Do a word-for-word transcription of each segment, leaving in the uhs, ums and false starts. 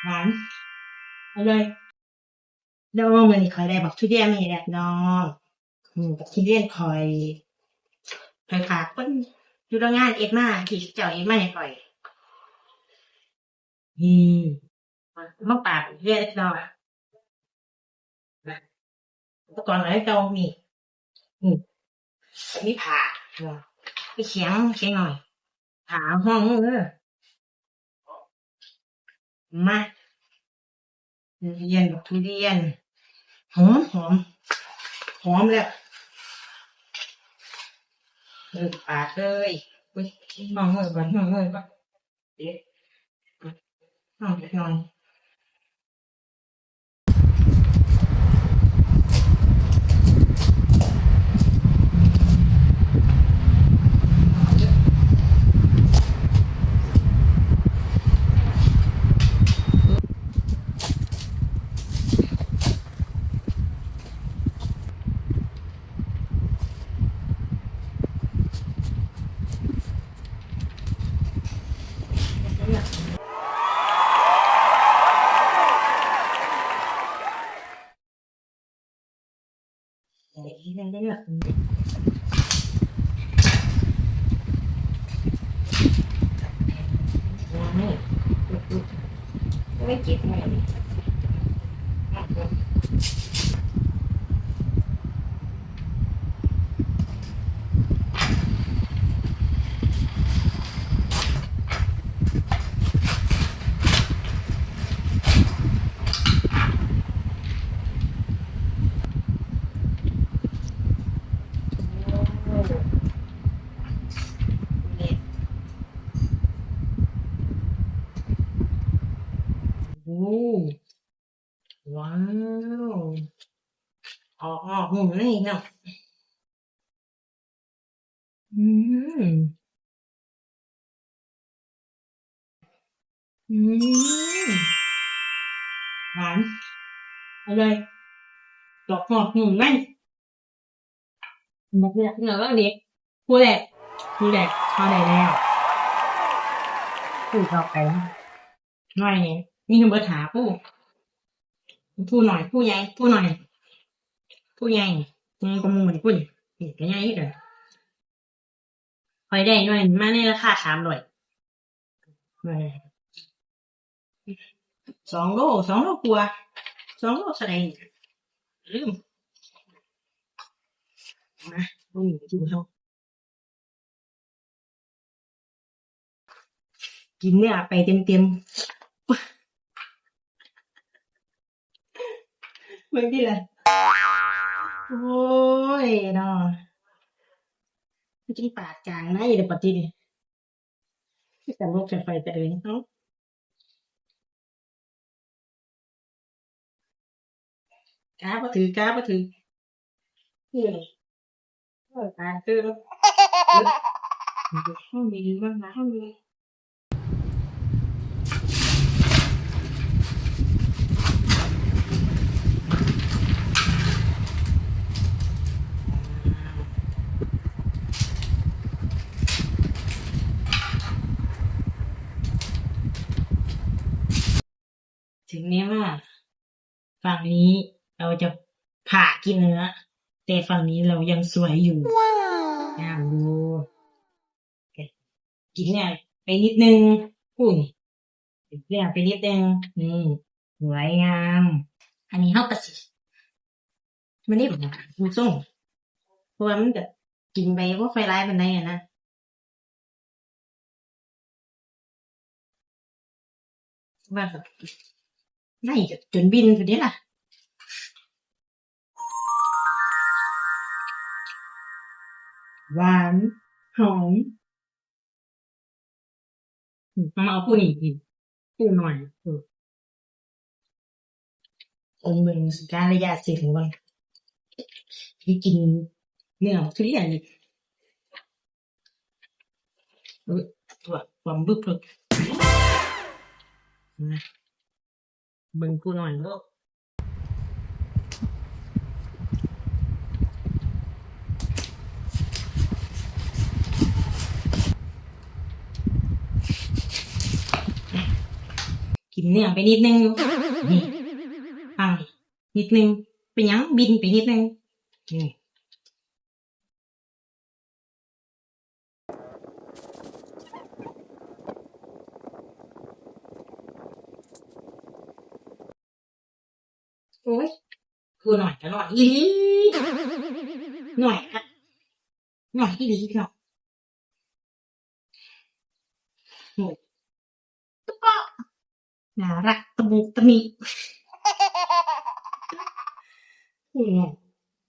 หวาน อร่อย แล้วมื้อนี้ข้อยได้บักทุเรียนมาให้แล้วพี่น้อง อืม บักทุเรียนข้อย ข้อยฝากคนอยู่โรงงานเอ็ดมา ที่เจ้าเอ็ดมาให้ข้อย อืม มาปาดทุเรียนเล็กน้อย อุปกรณ์อะไรเก่ามี อืม มีผ้า มีเขียง เขียงหน่อย ผ้าห้องเด้อ มา ทุเรียน บักทุเรียน หอม หอม หอมแล้ว เออ ปาดเลย อุ๊ย ห้องเลยก่อน ห้องเลยก่อน เดี๋ยว ห้องเล็กน้อย ไม่เก็บไว้ โอ้ ว้าว ออก ออกหมุนนี่เนาะ อืม อืม หวาน อร่อย กรอบ กรอบ หมุนไหม บักเลือกเลือกแล้วเด็ก ผู้แรก ผู้แรก เอาได้แล้ว ผู้ต่อไปแล้ว หน่อยนี่ มีหนึ่งเบอร์ถาผู้ ผู้หน่อย ผู้ใหญ่ ผู้หน่อย ผู้ใหญ่ อืม ก็มึงเหมือนผู้นี่ นี่ก็ใหญ่เด้อ ข้อยได้หน่อยมาในราคาสามร้อย เออ สองโล สองโลกว่า สองโลเท่าใดนี่ ลืม มา บ่มีอยู่เฮา กินเนื้อไปเต็มๆ เบิ่งติล่ะ โอ้ยเนาะ มันจั่งปาดกลางในเด้อบัดทีนี้ คือกันบ่ค่อยไปแต่เอิ้นเฮา กาบ่ถือ กาบ่ถือ อืม เออ ตาย คือ เฮามีบ้างนะ เฮามี ถึงแม้ว่าฝั่งนี้เราจะผ่าขี้เนื้อ แต่ฝั่งนี้เรายังสวยอยู่ ว้าว งามอยู่ กินเนี่ยไปนิดนึง อุ้ย เนี่ยไปนิดนึง นี่ สวยงาม อันนี้เฮาก็สิ มันนี่แบบดูส่ง เพราะว่ามันก็กินไปบ่ค่อยหลายปานใดอะนะ ว่าแบบ ได้จนบินอยู่เด้ล่ะ หวาน หอม อืม เอามาเอาผู้นี้อีก ผู้หน่อย เออ เบิ่งสิการระยะสิถึงว่า สิกินเนื้อทุเรียนนี่ เออ ตัวความบึกเลย นะ เบิ่งผู้หน่อยโลด เ เนื้อไปนิดนึง นี่ อ่า นิดนึง เป็นหยังบินไปนิดนึง นี่ โอ้ย คือหน่อยจะหน่อยอีหลี หน่อยค่ะ หน่อยอีหลีเนาะ โอ้ย ตุ๊กเกาะ น่ารักตะมุตะมิ นี่ไง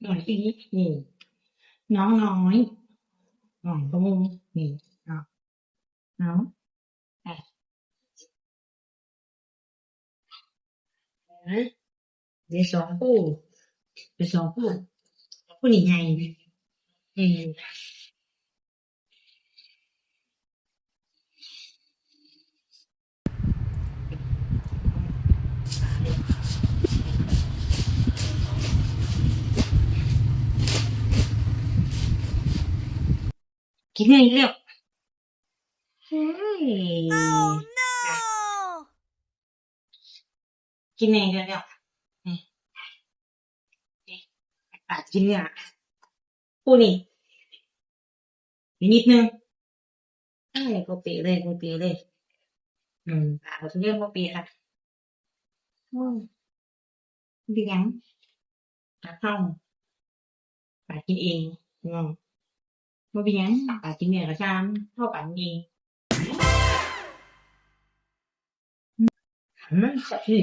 หน่อยอีกนี่ น้องน้อย หน่อยตะมุ นี่ เอา เอา อ่ะ เดี๋ยวสองคู่ เดี๋ยวสองคู่ คู่นี้ใหญ่ อืม กินเงินอีกแล้ว เฮ้ย Oh no! กินเงินอีกแล้ว นี่ นี่ ปาดกินเนี่ย คู่นี้ อีกนิดนึง เอ้ย บ่เปะเลย บ่เปะเลย อืม ปาดทุเรียนบ่เปะค่ะ อืม บ่เป็นหยัง ปาดเฮา ปาดกินเอง เนาะ บ่เป็นหยัง ปาดกินเนี่ยก็ช่าง เฮาปาดกินเอง มันแซ่บอีหลี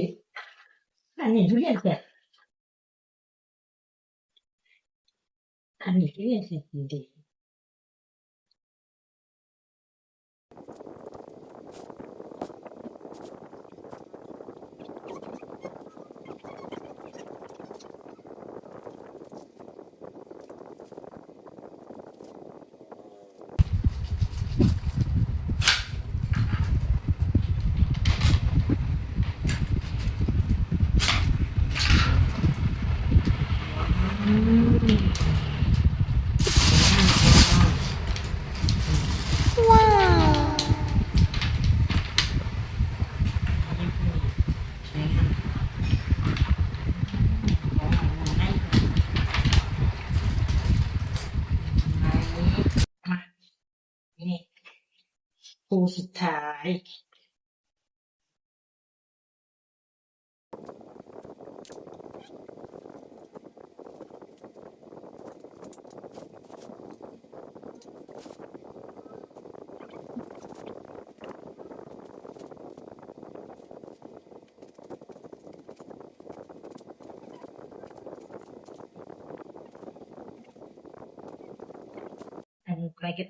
อันนี้ทุเรียนแซ่บ อันนี้ทุเรียนแซ่บอีหลี ว้าว นี่ คู่สุดท้าย อันนี้ข้อยก็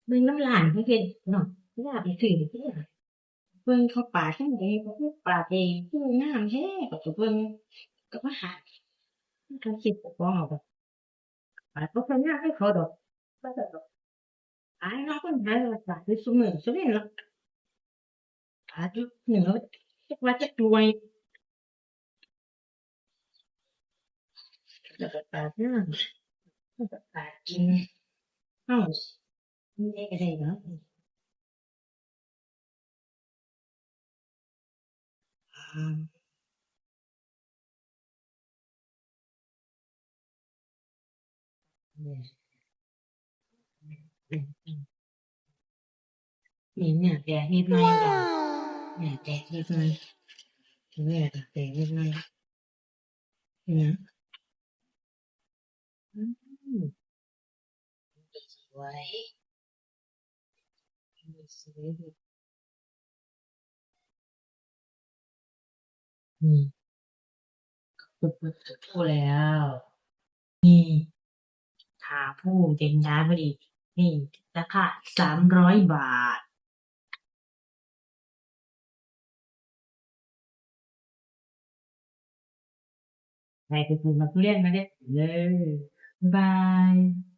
เบิ่งนำร้านเพิ่นเฮ็ดเนาะ อยากไปซื้อเด้อ เบิ่งเขาปาดจั่งใด เขาคือปาดได้คืองามแท้ ข้อยก็เบิ่ง ก็มาหา เขาคิดเจ้าของเอาดอก ปาดบ่ค่อยงามคือเขาดอก ปาดเนาะ คนหาปาดอยู่ซุมื้อซุเว็นเนาะ ปาดอยู่ หนึ่ง จักว่าจักหน่วย แล้วก็ปาดงาม แล้วก็ปาดกิน เอ้า นี่ก็ได้เนาะ อ่า นี่ นี่เนื้อแตกนิดหน่อยจ้ะ เนื้อแตกนิดหน่อย เนื้อแตกนิดหน่อย เนี่ย อืม สวย สวยดี อืม ครบทุกคู่แล้ว นี่ หาผู้เต็มร้านพอดี นี่ ราคาสามร้อยบาท ไปไปกินมาทุเรียนมาเด้อ เด้อ บ๊ายบาย